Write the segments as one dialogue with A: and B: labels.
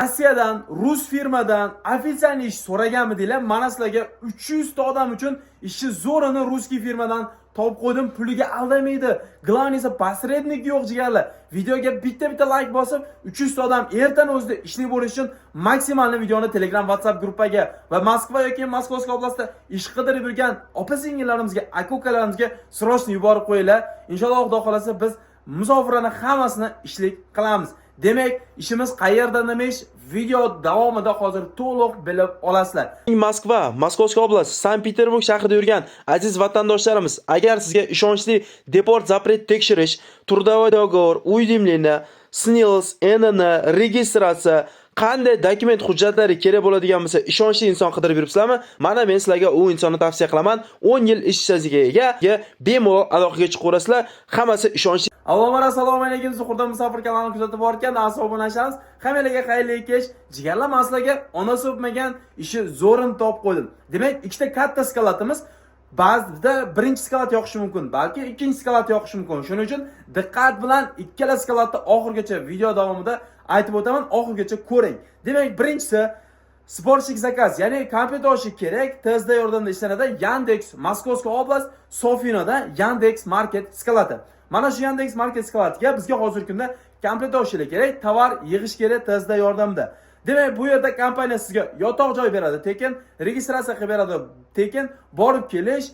A: Rossiyadan, rus firmadan официальный ish so'raganmidinglar? Mana sizlarga 300 ta odam uchun ishni zo'rini русский firmadan topib qo'ydim, puliga aldamaydi. Главный si, посредник yo'q, jigarlar. Videoga bitta-bitta like bosib, 300 ta odam ertani o'zida ishli bo'lish uchun maksimalni videoni Telegram, WhatsApp gruppaga va Moskva yoki Московский область da ish qidirib yurgan opa-singillarimizga, aka-ukalarimizga срочно yuborib qo'yinglar. Inshaalloh, Xudo xolasa, biz musofirlarni hammasini ishlik qilamiz. Demak, ishimiz qayerda, nima ish, video davomida hozir to'liq bilib olasizlar.
B: Moskva, Московская область, Sankt-Peterburg shahrida yurgan aziz vatandoshlarimiz, agar sizga ishonchli депорт запрет tekshirish, трудовой договор, уведомление, СНИЛС, ИНН, registratsiya, qanday dokument hujjatlari kerak bo'ladigan bo'lsa, ishonchli inson qidirib yuribsizlarmi? Mana men sizlarga u insonni tavsiya qilaman. 10 yil ish stajiga ega, bemalol aloqaga chiqaverasizlar. Hammasi ishonchli.
A: Avvalambor, assalomu alaykum, Zuhurdan Musofir kanalini kuzatib borgan obunachilarimiz, hammalarga xayrli kech. Jigarlar, man sizlarga onasi o'pmagan ishi zo'rini topib qo'ydim. Demak, ikkita katta склад imiz, ba'zida birinchi склад yoqishi mumkin, balki ikkinchi склад yoqishi mumkin. Shuning uchun diqqat bilan ikkala склад ni oxirigacha video davomida aytib o'taman, oxirigacha ko'ring. Demak, birinchisi сборщик заказ, ya'ni компьютерщик kerak, ТСД yordamida ishlanadi. Yandex, Московская область, Sofinoda Yandex Market склад i. Mana shu Yandex Market склад iga bizga hozirgi kunda компьютерщик kerak, tovar yig'ish kerak ТСД yordamida. Demak, bu yerda kompaniya sizga yotoq joy beradi, tekin, registratsiya qilib beradi, tekin, borib kelish,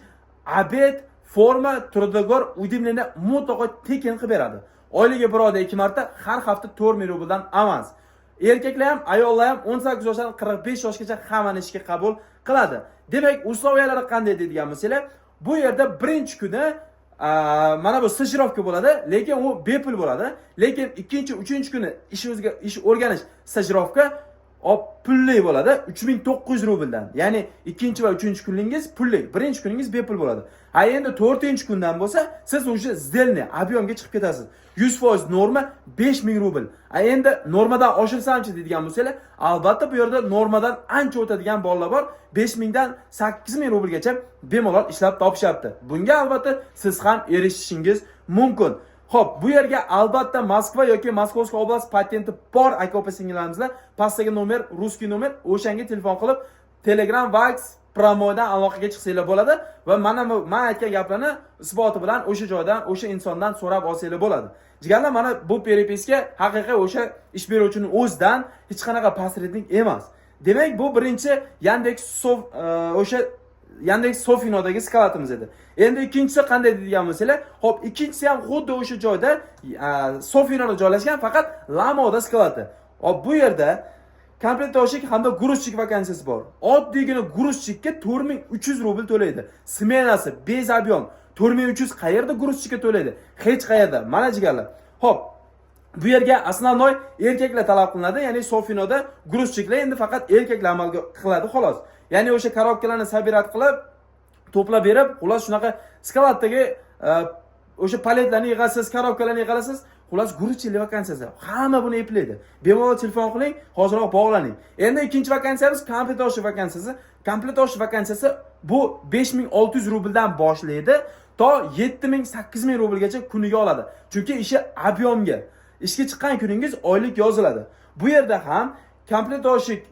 A: обед, forma, трудоговор, уведомление mutlaqo tekin qilib beradi. Oyliga bir oyda 2 marta, har hafta 4000 rubldan avans. Erkaklar ham, ayollar ham 18 yoshdan 45 yoshgacha hammani ishga qabul qiladi. Demak, условия lari qanday deydigan bo'lsanglar, bu yerda birinchi kuni mana bu стажировка bo'ladi, lekin u bepul bo'ladi. Lekin ikkinchi, uchinchi kuni ish o'ziga ish o'rganish стажировка pulli bo'ladi, 3900 rubldan. Ya'ni ikkinchi va uchinchi kuningiz pulli, birinchi kuningiz bepul bo'ladi. Ha, endi to'rtinchi kundan bo'lsa, siz уже сдельный объем ga chiqib ketasiz. 100% norma 5000 rubl. A endi normadan oshirsamchi deydigan bo'lsanglar, albatta bu yerda normadan ancha o'tadigan bolalar bor. 5000 dan 8000 rublgacha bemalol ishlab topishyapti. Bunga albatta siz ham erishishingiz mumkin. Xo'p, bu yerga albatta Moskva yoki Московская область patenti bor aka opa singillarimizlar pastdagi nomer, русский nomer, o'shanga telefon qilib, Telegram, Viber прямой dan aloqaga chiqsanglar bo'ladi va mana bu men aytgan gaplarni isboti bilan o'sha joydan, o'sha insondan so'rab olsanglar bo'ladi. Jigarlar, mana bu переписка haqiqiy o'sha ish beruvchining o'zidan, hech qanaqa посредник emas. Demak, bu birinchi Yandex Sof o'sha Yandex Sofinodagi склад imiz edi. Endi ikkinchisi qanday deydigan bo'lsanglar, xo'p, ikkinchisi ham xuddi o'sha joyda, Sofinoda joylashgan, faqat Lamoda склад i. Xo'p, bu yerda комплектовщик hamda грузчик vakansiyasi bor. Oddiygina грузчик ka 4300 rubl to'laydi. Smenasi без объем. 4300 qayerda грузчик ka to'laydi? Hech qayerda. Mana, jigarlar. Xo'p, bu yerga основной erkaklar talab qilinadi, ya'ni Sofinoda грузчик lar endi faqat erkaklar amalga qiladi, xolos. Ya'ni o'sha коробка larni собирать qilib, to'plab berib, xullas shunaqa склад dagi o'sha paletlarni yig'asiz, коробка larni yig'asiz, xullas грузчик lik vakansiyasi. Hamma buni eplaydi. Bemalol telefon qiling, hoziroq bog'laning. Endi ikkinchi vakansiyamiz комплектовщик vakansiyasi. Комплектовщик vakansiyasi bu 5600 rubldan boshlaydi, to 7000 8000 rublgacha kuniga oladi. Chunki ishi объем ga. Ishga chiqqan kuningiz oylik yoziladi. Bu yerda ham комплектовщик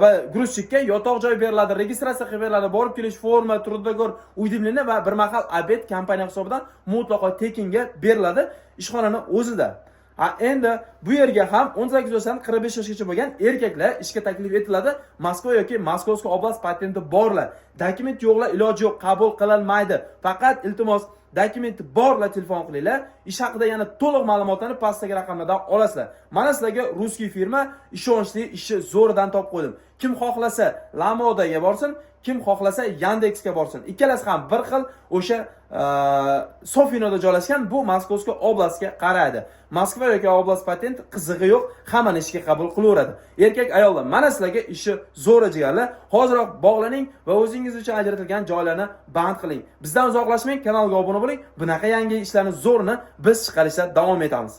A: va грузчик ka yotoq joy beriladi, registratsiya qilib beriladi, borib kelish, forma, трудоговор, уведомление va bir mahal обед kompaniya hisobidan mutlaqo tekinga beriladi ishxonani o'zida. Ha, endi bu yerga ham 18 yoshdan 45 yoshgacha bo'lgan erkaklar ishga taklif etiladi. Moskva yoki Московская область patenti borlar. Dokument yo'qlar iloji yo'q, qabul qilinmaydi. Faqat, iltimos, dokumenti borlar telefon qilinglar. Ish haqida yana to'liq ma'lumotlarni pastdagi raqamlardan olasizlar. Mana sizlarga русский firma ishonchli ishni zo'ridan topib qo'ydim. Kim xohlasa Lamodaga borsin, kim xohlasa Yandexga borsin. Ikkalasi ham bir xil o'sha Sofinoda joylashgan, bu Московская область ga qaraydi. Moskva yoki область patent qizig'i yo'q, hammani ishga qabul qilaveradi. Erkak, ayollar, mana sizlarga ishi zo'ri, jigarlar. Hoziroq bog'laning va o'zingiz uchun ajratilgan joylarni band qiling. Bizdan uzoqlashmang, kanalga obuna bo'ling. Bunaqa yangi ishlarni zo'rini biz chiqarishda davom etamiz.